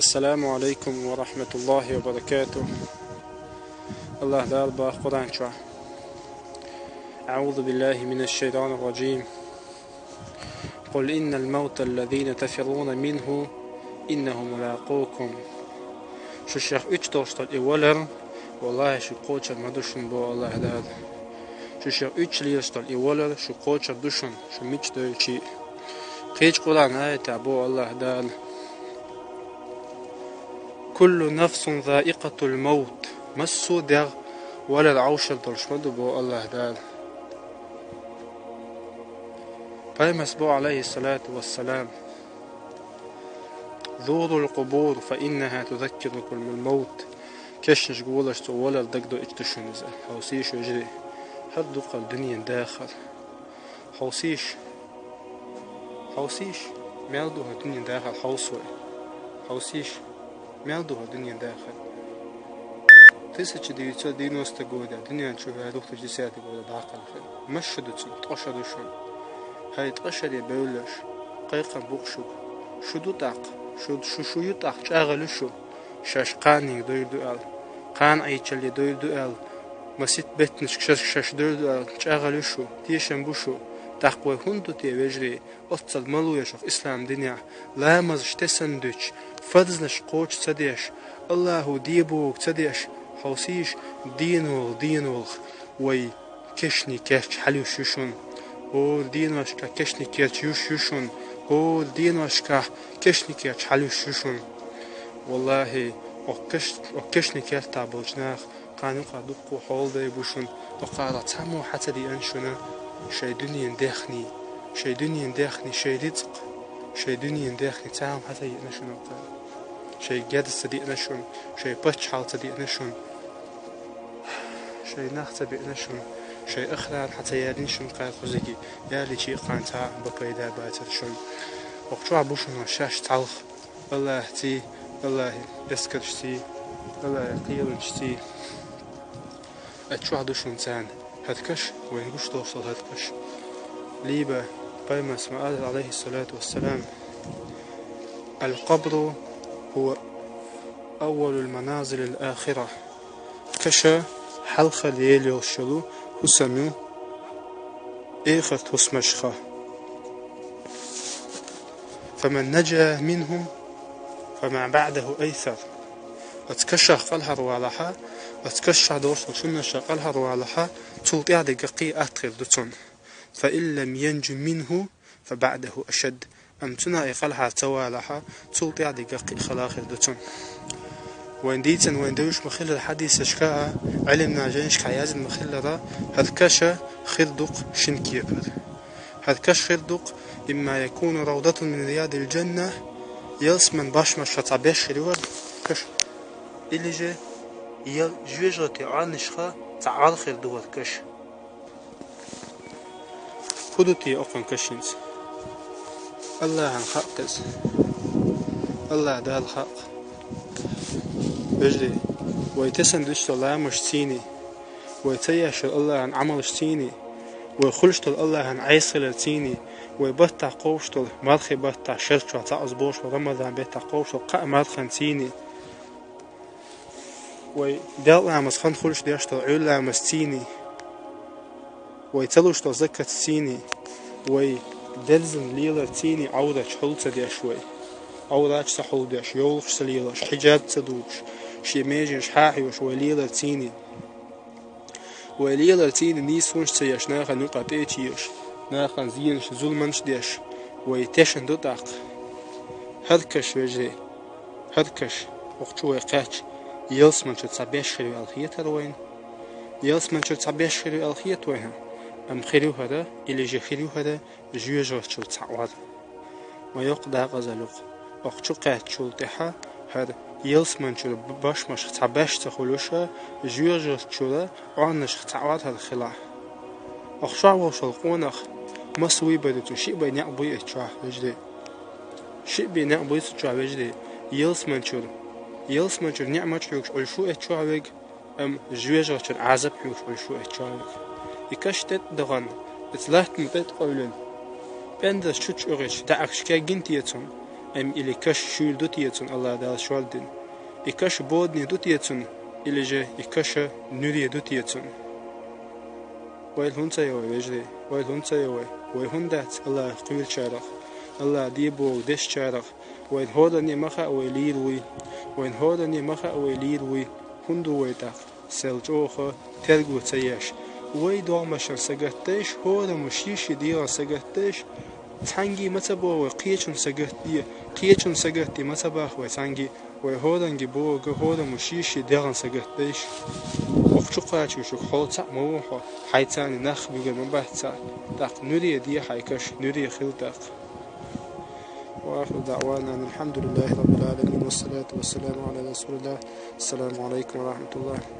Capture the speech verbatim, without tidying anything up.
السلام عليكم ورحمة الله وبركاته. Аллах Дала бах Къуръан чу: أعوذ بالله من الشيطان الرجيم. قل إن الموت الذين تفرون منه إنه ملاقوكم. Шу шех уьч долуш долу и валар, валлахӀи, шу кхочур ма ду шуна, боху Аллах Дала. Шу шех уьч лелаш долу и валар, шу кхочур ду шуна, шу мича девлча а. Кхечу Къуръан аятехь боху Аллах Дала: كل نفس ذائقة الموت. Массо а дегӀ валар Ӏовшур долуш ма ду, боху Аллах Дала. Пайхамарс боху, Ӏалайхиссалату вассалам: زوروا القبور فإنها تذكركم الموت. Кешнашка гӀолаш, цо валар дагадоуьйтуш ду шуна иза. Хьовсийша, вежарий, хӀара дуккха дуьненан дахар. Хьовсийша. Хьовсийша, мел ду хӀара дуьненан дахар, хьовса вай. Хьовсийша, мел ду хӀара дуьненан дахар. Тысяча девятьсот девяностого года дуьнен чу ваьлла, две тысячи десятого года дӀакхалхина. Маса шу ду цунна, ткъа шу ду шуна. ХӀай ткъа шаре бевлларш, кхайкхам бу-кх шуьга. Шу ду тӀаккха, шу, шу, шу ю тӀаккха, чӀагӀалла ю шу. Шаьш кханенга дойр ду аьлла, кхана Ӏийчалле дойр ду аьлла, масийтта беттанашка шаьш, шаьш дойр ду аьлла, чӀагӀалла ю шу, тешам бу шу. ТӀаккха вай хӀунда ду те, вежарий, оццул малуьйш ислам динехь, ламазаш тесна дуьтуш, фарзаш кхочуш ца деш, Аллахо де бохург ца деш, хьовсийша, денвала, денвала вай кешнийн керт хьалуьйш ю шуна. ХӀора деношкахь кешнийн керт юьйш ю шуна. ХӀора деношкахь кешнийн керт хьалуьйш ю шуна. ВаллахӀи, окху кеш-, окху кешнийн кертахь болчу наха кхана юкъахь дуккха хьолдай бу шуна. Окхара цхьаммо хьа ца деана шуна шайн дуьненан даьхни, шайн дуьненан даьхни, шайн рицкъ, шайн дуьненан даьхни цхьаммо хьа ца деана шуна окхара. Шайн герз ца деана шуна, шайн паччахьалла ца деана шуна, шайн нах ца беана шуна, шайн охрана хьа ца яьллина шуна кхара кхузиге, ялийча а кхана цхьа а бан пайда бацара шуна. Окху чохь бу шуна шаьш цхьалха, Аллахьций, Аллахьан эскаршций, Аллахьан кхеланашций. Оцу чохь ду шуна царна хӀара каш, вайна гуш долуш долу хӀара каш. Либо пайхамарс ма-аллара, Ӏалайхиссалату вассалам: القبر هو أول المنازل الآخرة. Каша хьалха лела йолуш йолу хӀусам ю эхартан хӀусамашха. فمن نجا منه فما بعده أيسر. Оцу кашах кӀелхьарвалахь, оцу кашах долуш долу шиннашах кӀелхьарвалахь, цул тӀаьхьа дерг кхин а атта хир ду цунна. فإن لم ينج منه فبعده أشد. Амма цунах и кӀелхьар ца валахь, цул тӀаьхьа дерг кхин а хала хир ду цунна. Вайн дийцина, вайн девзаш ма-хиллара хьадисашка а, Ӏилманан жайнашкахь яздина ма-хиллара, хӀара каша хир ду-кх шина кепара. ХӀара каша хир ду-кх: إما يكون روضة من رياض الجنة, ялсаманин бошмашха цхьа беш хир ю хӀара каша, или же я жоьжахатин Ӏоннашха цхьа Ӏор хир ду хӀара каша. ХӀун ду те окхун кашанца? Аллахьан хаьа иза. Аллахь Далла хаьа. Вежарий, вай тесна дуьсуш долу ламазашций, вай ца еш йолу Аллахьан Ӏамалшций, вай хуьлуш долу Аллахьан Ӏесаларций, вай баттахь кхобуш долу, мархийн баттахь шарчохь цхьаъ оза бохуш болу Рамадан беттахь кхобуш долу кхаа марханций, вай делкъа ламаза хан хуьлуш деш долу Ӏуьйра ламазций, вай ца луш долу закатций, вай дерзана леларций, Ӏовраташ хьул ца деш вай, Ӏовраташ ца хьулдеш, йовлакхаш ца лелош, хьиджаб ца дугуш, шен меженаш хьахьоьхуш вай леларций, вай леларций нийсонаш ца еш, нахана юкъа тӀе а чоьхуш, нахана зенаш, зуламаш деш, вай тешна ду тӀаккха. ХӀара каш, вежарий, хӀара каш, окху чу вай кхаьчча, ялсамани чуьра цхьа беш хир ю аьлла хетара вайна? Ялсамани чуьра цхьа беш хир ю аьлла хета вайна? Амма хир ю хӀара, или же хир ю хӀара жоьжахати чуьра цхьа Ӏор. Ма йоккха декъазалла ю-кх, окху чу кхаьччул тӀаьхьа хӀара ялсамани чуьра б-, бошмашха цхьа беш ца хуьлуш, жоьжахати чуьра Ӏоннашха цхьа Ӏор хӀара хилахь. Окху чохь волуш волу къонах маса вуйбар ю цунна, шиъ бен некъ буй оцу чохь, вежарий? Шиъ бен некъ буй цу чохь, вежарий? Ялсамани чуьра, ялсамани чуьра ниӀматаш хьоьгуш Ӏуьллуш ву оцу чохь верг, амма жоьжахати чуьра Ӏазап хьоьгуш Ӏуьллуш ву оцу чохь верг. И каш тӀе тӀедахана, оцу латта ма тӀе тӀекъевлина, пӀендарш чу чӀуьгӀича, даьӀахкаш кегийна те цунна? Эм или каш шуьйра ду те цун, АллахӀ Дала шордина? И каш бодане ду те цун, или же и каш нуьре ду те цун? Вай хӀунда ца йой, вежарий, вай хӀунда ца йой? Вай хӀунда дац АллахӀах кхоьручарах, АллахӀа де бохург дешчарах? Вайна хӀоранне ма хаьа вай лийр вуй, вайна хӀоранне ма хаьа вай лийр вуй, хӀунда ду вай тӀаккха сел чӀогӀа терго ца еш? Вай догӀмашна сагатдеш, хӀораммо ший-ший дегӀана сагатдеш, цхьанне ма ца боху вай кхечунна сагатде, кхечунна сагатде ма ца боху вай цхьанне, вай хӀоранге бохург хӀораммо ший-ший дегӀана сагатдеш. Оха чу кхачош хьо цхьаъ ма ву хьо, хьайца нах буьгур ма бац цхьаъ, тӀаккха нуьре де хьайн каш, нуьре хила тӀаккха. وآخر دعوانا أن الحمد لله رب العالمين والصلاة والسلام على رسول الله. السلام عليكم ورحمة الله.